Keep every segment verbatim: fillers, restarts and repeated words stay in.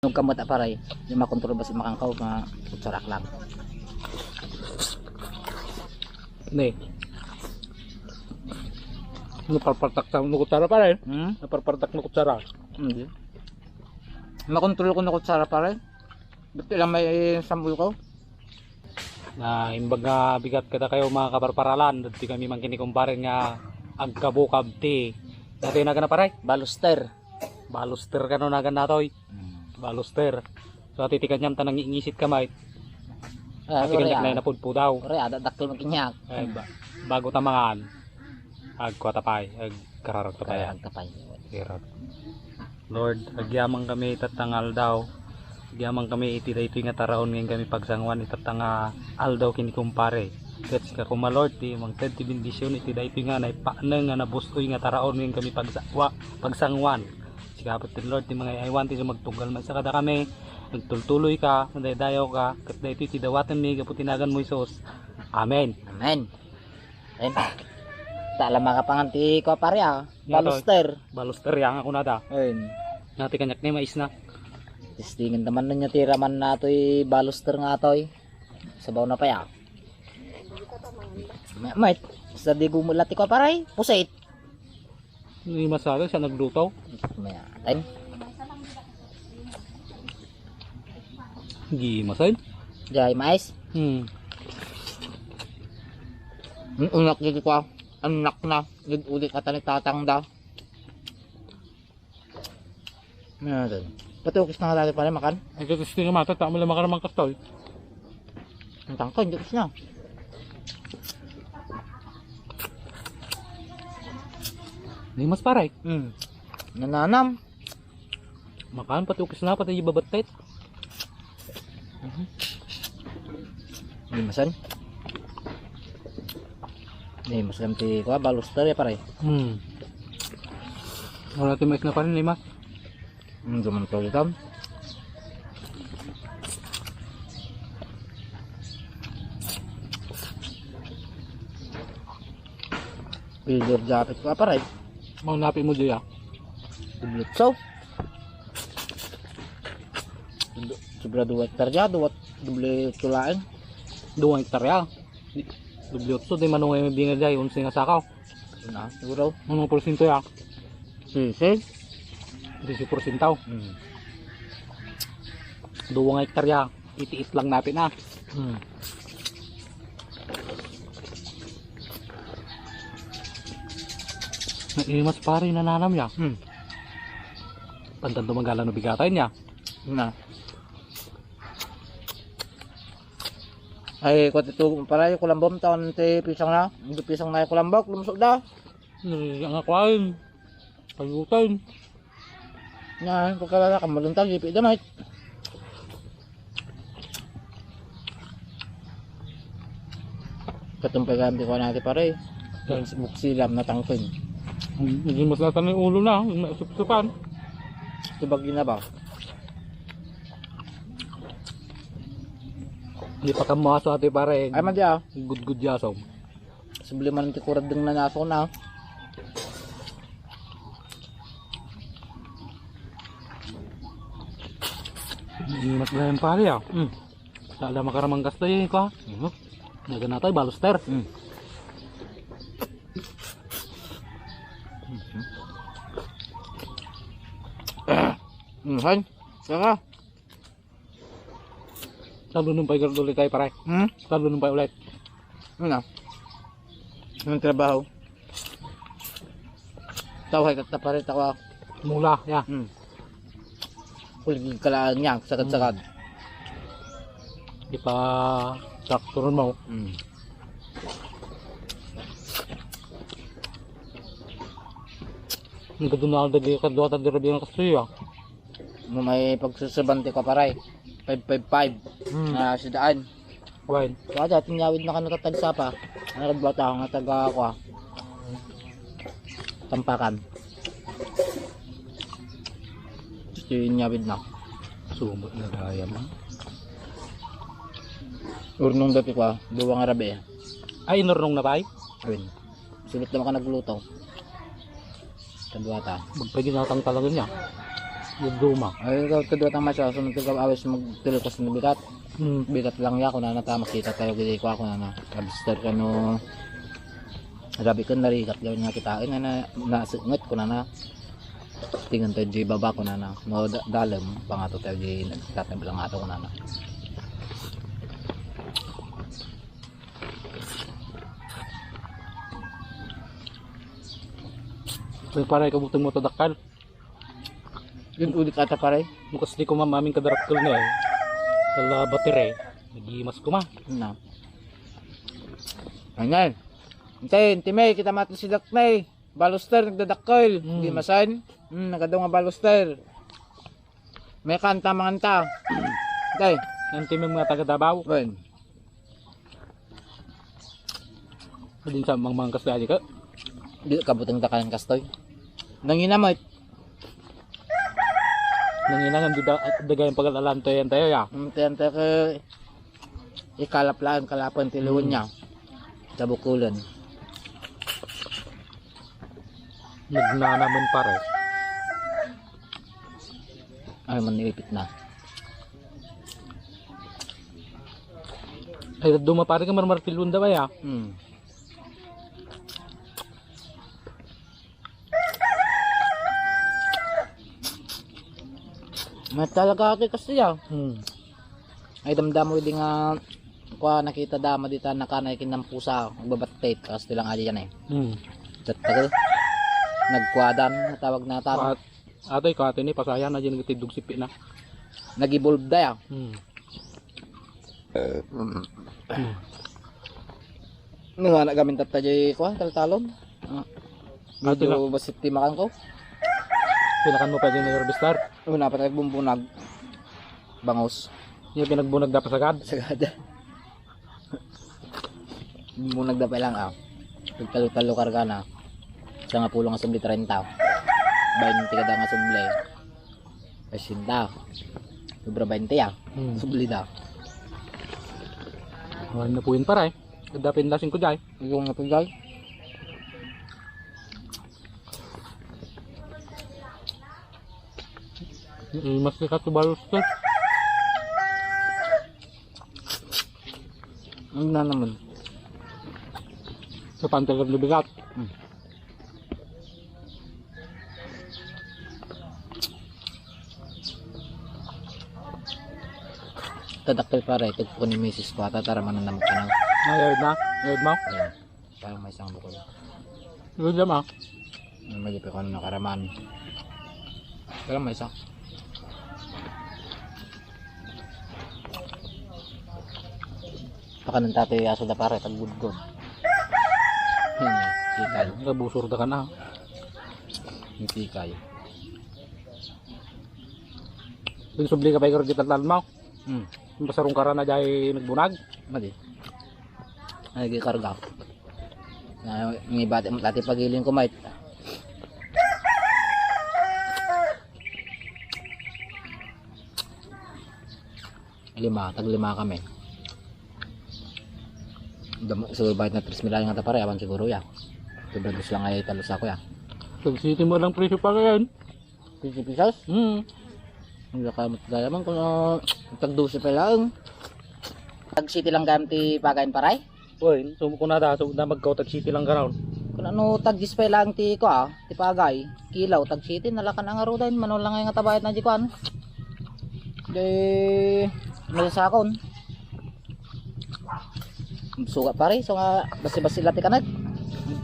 Nung kamot a paray, di makontrol basta makangkaw, mga kutsarak lang. Ne. Naparpartak ta no kutsara, pare. Hmm? Naparpartak no kutsara. Hindi. Makontrol ko no kutsara, pare. Ba't ilang may sambuy ko? Na imbag nga bigat kadakayo, mga kaparparalan, dagiti kami man ken ni kumpare nga agkabukab ti, dati nagan na, pare? Baluster. Baluster kano nagan natoy. Hmm. Baluster. So, ati ti kaniam ta nangingisit ka, mait. Ah, ati kaniak na napudpudaw. Pare, ada dakkel makinyak. Eh, ba-, bago ta mangan, agkua ta pay, agkararag ta pay. Kararag ta pay. Kararag. Lord, agyaman kami itatta nga aldaw. Agyaman kami iti daytoy nga taraon nga kami pagsanguan itatta nga aldaw ken ni kumpare. Ket sika koma, Lord, ti mangted ti bendision iti daytoy nga naipakneng nga nabus-oy nga taraon nga kami pagsa-, wa-, pagsanguan. Sika pay ti Lord ti mangay-aywan ti sumagtunggal maisa kadakami. Agtultuloyka, madaydayaw ka, ket daytoy ti dawatenmi gapu ti naganmo, Jesus. Amen. Amen. Ayun. Ta, alam makapangan ti kua, pare, ah. Nga, baluster. Baluster, ya nga kunada. Ayun. Nati kaniak ni mais na. Testingan ta man nia ti raman natoy baluster nga atoy. Sabaw na pay, ah. Ma-, mait. Sa di gumula ti kua, pare. Pusit. Ni masala siya nagluto. Maya. Ayun. Gimas, ay? Jay, mais? Hmm. Ang unak dito ko, anak na, nag-uli ka tani tatang da. Ano natin? Patukis na nga dati pala, makan? Ay, ito gusto nga mata, tama lang makaramang kastoy. Ang tangkay, hindi gusto na. May mas paray. Hmm. Nananam. Makan, pati ukis na, pati ibabattit. Mhm. Limasan. Limasan ti kua, baluster ya, pare. Hmm. Wala ti mais na pa rin, limas. Hmm, duman to, itam. Pilder jacket ko, pare. Mao napi mo diya. Doble otso. Sobra dua hektarya, dua, doble otso laeng. Dua hektarya. Doble otso, di manungay mabinga diay, onse nga sakaw. Na, siguro. Ano porsyento ya? Sisi. Sisi porsyento. Hmm. Dua nga hektarya. Iti itlang natin, ah. Hmm. Naimas pare, nananam ya. Hmm. Pantan tumagala no bigatan ya. Na. Ay, kua ti tugo, pare, kulambom taon ti pisang na. Hindi pisang na yung kulambok, lumsok da. Hindi nga kuain. Payutan. Yan, pagkalala ka, maluntag, ipi damay. Katumpay ka, hindi ko na ati pare. Yan, buksilam na tangkin. Hindi mas natan yung ulo na, yung maisip-sipan. Tubag yun na ba? Hindi pa kamo aso ati pare. Ay, madi ah. Gudgud yaso. Subli man ti kuradeng na naso na. Mas layan pare ah. Hmm. Tala makaramang kasta yun ko. Mhm. Naganatay, baluster. Hmm. Mhm. Hmm, han. Saka. Talo nung pay ulit tayo, pare. Hmm? Talo nung pay ulit. Ano? Anong trabaho? Tawag at taparit ako. Mula, ya. Hmm. Kuligig kalaan niya, sagad-sagad. Hmm. Di pa traktor mo. Hmm. Ang ganda na ang dagi, kadwa ta dirabi ang kastoy, ah. Mo may pagsusuban ti kaparay. Five five five. Hmm. Na sidaan. Wine. Kaya dati nyawid na kano tatag sapa. Ano ka ba tao nga taga ako ah. Tampakan. Gusto yung nyawid na. Sumot na gaya mo. Urnong dati ko ah. Duwa nga rabi eh. Ay, inurnong na ba, ay? Ayun. Sulit naman ka nagluto. Kadwata. Magpaginatang talaga niya. Yung duma. Ay, ikaw, kadua ta, Mas, ah, sunod ka, awis, magtulog ka sa bigat. Hmm. Bigat lang ya, kunana, ta makita tayo, gidi ko, kunana. Lobster kano, rabi ko, narigat gawin nga kitain, na, na, nasinget, kunana. Tingnan tayo di baba, kunana. No, da-, dalem, pangato tayo di nagtatag lang ato, kunana. Uy, pare, kabuteng mo to, dakkel. Yun, ulit ata, pare. Bukas di ko mamamin kadarakkel na eh. Kala batire. Nagimas ko ma. Na. Ayan. Intay, intime, kita mati si Daknay. Baluster, nagdadakkel. Hmm. Di masan. Hmm, nagadaw nga baluster. May kanta, manganta. Intay. Intime mga taga Davao. Wen. Din sa mang-, mangkas kaya di ka? Di kabuteng dakalan kastoy. Nangina mo, nangina nga di da-, dagay ang pagkalalantoy yan tayo, ya. Ang tayo, tayo ka ikalap lang, kalapan ti luon Hmm. niya. Sa bukulan. Nagnanaman, pare. Ay, manipit na. Ay, duma, pare, ka marmartilon daw, ay, ah. Hmm. May talaga ito kasi, ah. Hmm. Ay, damdamo, hindi nga, kwa, nakita dama dita, nakanay kinampusa, magbabattit, kasi lang ali yan, eh. Hmm. Chat ka, nagkwadan, tawag na taro. At, atoy, kati ni, pasayan na, dyan, nagtidog sipi na. Nag-evolve da, ya. Hmm. Nga na gamin tatta jay, kwa, taltalon. Ah. Ate Medyo na. Basit ti makan ko. Pinakan mo pa din yung harvester? Una pa tayo bumbunag. Bangos. Yung pinagbunag dapat sagad? Sagad. Bumbunag dapat lang, ah. Pagtalo-talo karga na. Sa nga pulong nga subli, treinta. Bain ti kada nga subli. Sesenta. Sobra bainte, ah. Hmm. Subli da. Wala na po yun, pare. Kadapin lasing ko, jay. Yung nga po, jay. Eh, mas sikat sa balos to. Ano na naman? Sa pantalag na bigat. Hmm. Tadakkel, pare, tagpo ni misis ko, ata tara mananam ka na. Ay, ayun na. Ayun mo? Ayun. Parang may isang bukol. Good naman. Ang mali pa ko nakaraman. Parang may isa. Pakanan tatay aso da, pare, taggudgod. Hmm, tikay. Nabusor da ka na. Yung tikay. Yung subli ka pa, Igor, kita talmo. Hmm. Yung pasarong karana jay nagbunag. Madi. Ay, gikarga. Na, may bati mo, tati pagiling ko, mate. Lima, tag lima kami. Damo, siguro bayad na tres mil nga ta, pare, awan siguro ya. Sobra dos lang ay talos ako ya. Tag siti mo lang presyo pa yan. Fifty pesos? Hmm. Ang laka mo talaga man kung, ah, tag dose pa lang. Tag siti lang gayam ti pagayan, pare? Uy, sumo ko na da, so, na magkaw tag siti lang garaon. Kung ano, tag dise pa lang ti ko, ah, ti pagay. Kilaw, tag siti, nalakan ang arudan, mano lang nga tabayad na di kuan. Di, masasakon. Suga, pare, so nga, basi-basi lati ka nag.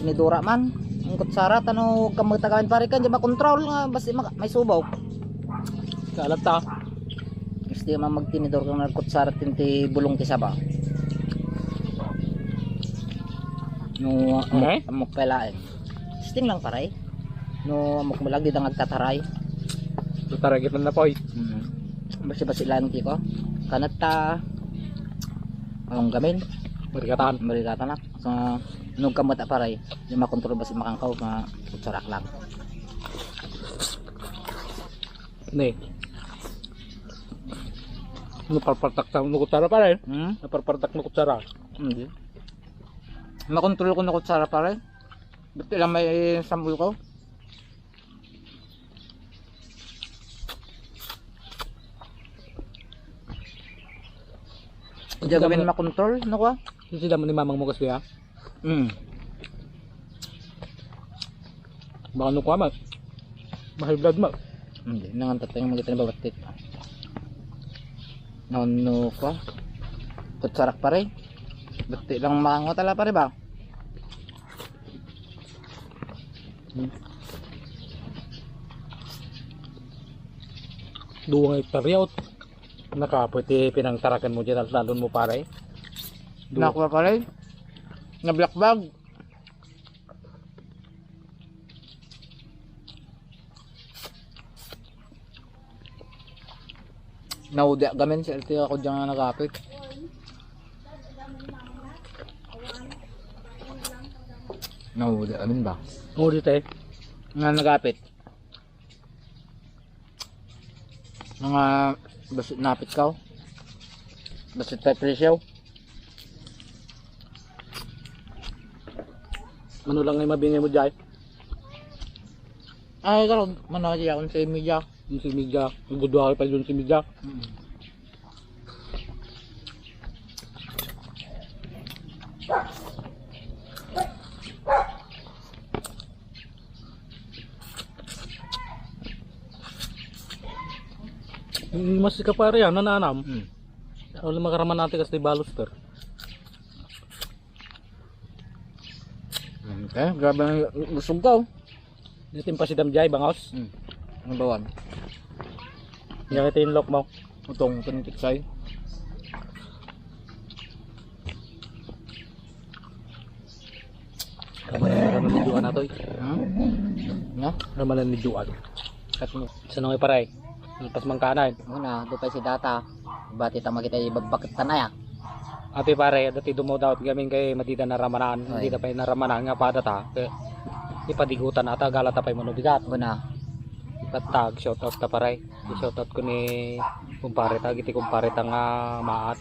Tinidora man. Ang kutsara, tano, kamagtagawan, pare, kan, di makontrol nga, basi mag-, may subaw. Kalat ta. Gusto man magtinidor kang nagkutsara, tinti bulong ti saba. No, Eh? Amok palain. Sting lang, pare. No, amok mo lang, di da ngagtataray. Tataray kita na, poy. Mm. Basi-basi lang ti ko. Kanat ta. Ang gamin. Marigatan. Marigatan na. So, nung kamot a, pare, di makontrol basi makangkaw, ma-, kutsarak lang. Ne. Naparpartak ta no kutsara, pare. Hmm? Naparpartak no kutsara. Hindi. Makontrol ko no kutsara, pare. Ba't ilang may sambol ko? Diak gamin makontrol, no, kwa? Sisida mo ni mamang mo kasi, ah. Mm. Baka no, kwa, ma-, ma-high blood mo. Hindi, nangan tatay nga magkita na ba batit? No, no, kwa? Kutsarak, pare. Batit lang mango tala, pare, ba? Duwa nga hektarya, ot. Nakapoy ti pinangtaraken mo diyan, altalon mo, pare. Duwa. Nakuha, pare. Na black bag. Naudi gamin si L T ako diyan nga nagapit. Naudi gamin ba? Naudi tayo. Nga nagapit. Mga basit napit ka, oh. Basit tayo presyo. Mano lang nga mabingay mo, Jai? Ay, karon, mano, Jai, akong sa media. Yung sa media. Ang gudwa pa yung sa media. Mm. Mas ka pare yan, nananam. Hmm. Wala makaraman natin kasi baluster. Okay, grabe ang busog ka, oh. Dito yung pasidam jay, bangos. Hmm. Ang bawan. Yan ito yung lock mo. Utong, utong yung tiksay. Ramanan ni Juan ato, eh. Hmm? Nga? Ramanan ni Juan. Kat mo. Sa nung iparay? Lepas man kanan. Muna, doon pa si Data. Bati ta makita ibagbakit tanaya. Ati pare, dati dumawdawat gamin kay madida naramanan, ay. Madida pay naramanan nga pada ta. Kay ipadigutan ata, gala ta pay manubigat. Una. Tattag, shout out ta pare. Shout out ko ni kumpare ta, giti kumpare ta nga maat.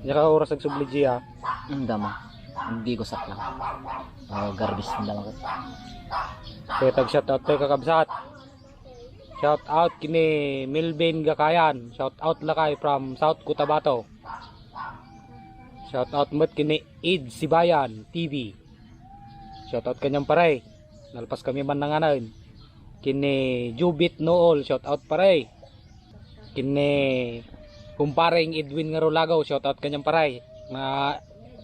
Nya ka oras agsubli diya. Ang dama. Hindi ko saklang. Oh, garbis na lang. Kaya tag shout out tayo, kakabsat. Shout out kini Melvin Gakayan. Shout out lakay from South Cotabato. Shout out met kini Id Sibayan T V. Shout out kanyang pare. Nalpas kami man nanganan. Kini Jubit Nool. Shout out pare. Kini kumpareng Edwin nga Rulago, shout out kanyang paray. Na,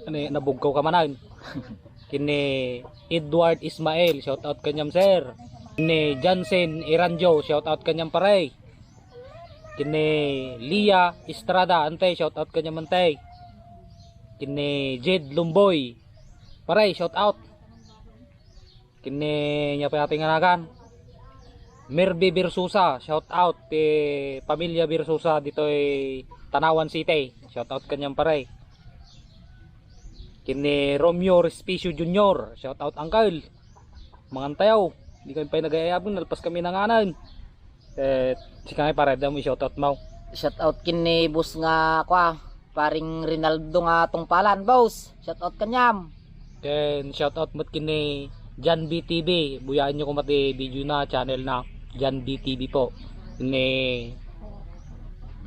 ano, nabugkaw ka manan. Kini Edward Ismail, shout out kanyam sir. Kini Jansen Iranjo, shout out kanyang paray. Kini Lia Estrada, ante, shout out kanyam ante. Kini Jed Lumboy, paray, shout out. Kini nia pay ati nga nagan. Merby Birsusa, shout out ti pamilya Birsusa ditoy Tanauan City. Shout out kanyam pare. Kini Romeo Respicio Junior, shout out uncle. Mangan tayo. Di kami pay nagayayabon, nalpas kami nanganan. Eh, sika nga pare, damo i-shoutout mo. Shout out ken ni boss nga, kwa, paring Rinaldo nga tungpalan, boss. Shout out kaniam. Ken shout out met ken ni John B T V. Buyaan nyo koma ti video na, channel na, John B T V po. Ni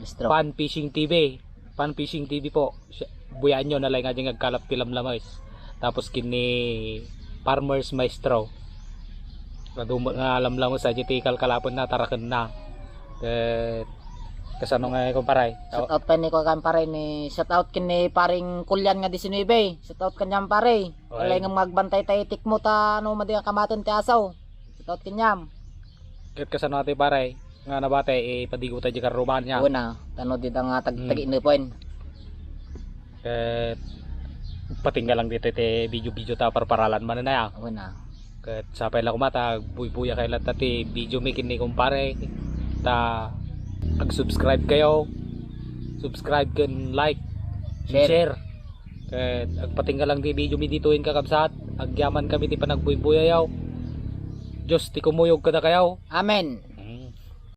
Maestro. Pan Fishing T V. Pan Fishing T V po. Siya, buyaan nyo, nalay nga dyan agkalap ti lamlames. Tapos ken ni Farmers Maestro. Kadumot nga lamlames, sa ti kalkalapen na, taraken na. Eh, kasano nga, kumparay? Shout out pa ni, kuwan, pare, ni, shout out ken ni paring Kulian nga disinuybe. Shout out kaniam, pare. Okay. Nalay nga magbantay tayo tikmo ta, ano, madi nga kamaten ti asaw. Shout out kaniam. Ket kasano ati, pare? Nga nabate, eh, ipadigutan di karruman niya. Una, tano di da nga tag-, hmm, tag-inepen. Ket patingga lang dito ti video-video ta parparalan man na ya. Una. Ket sapay la koma ta buybuya kay latta ti video mi ken ni kumpare. Ta ag-subscribe kayo. Subscribe ken like. Share. Share. Ket agpatingga lang ti video mi ditoyen kakabsat. Agyaman kami ti panagbuybuyayo. Dios ti kumuyog kadakayo. Amen.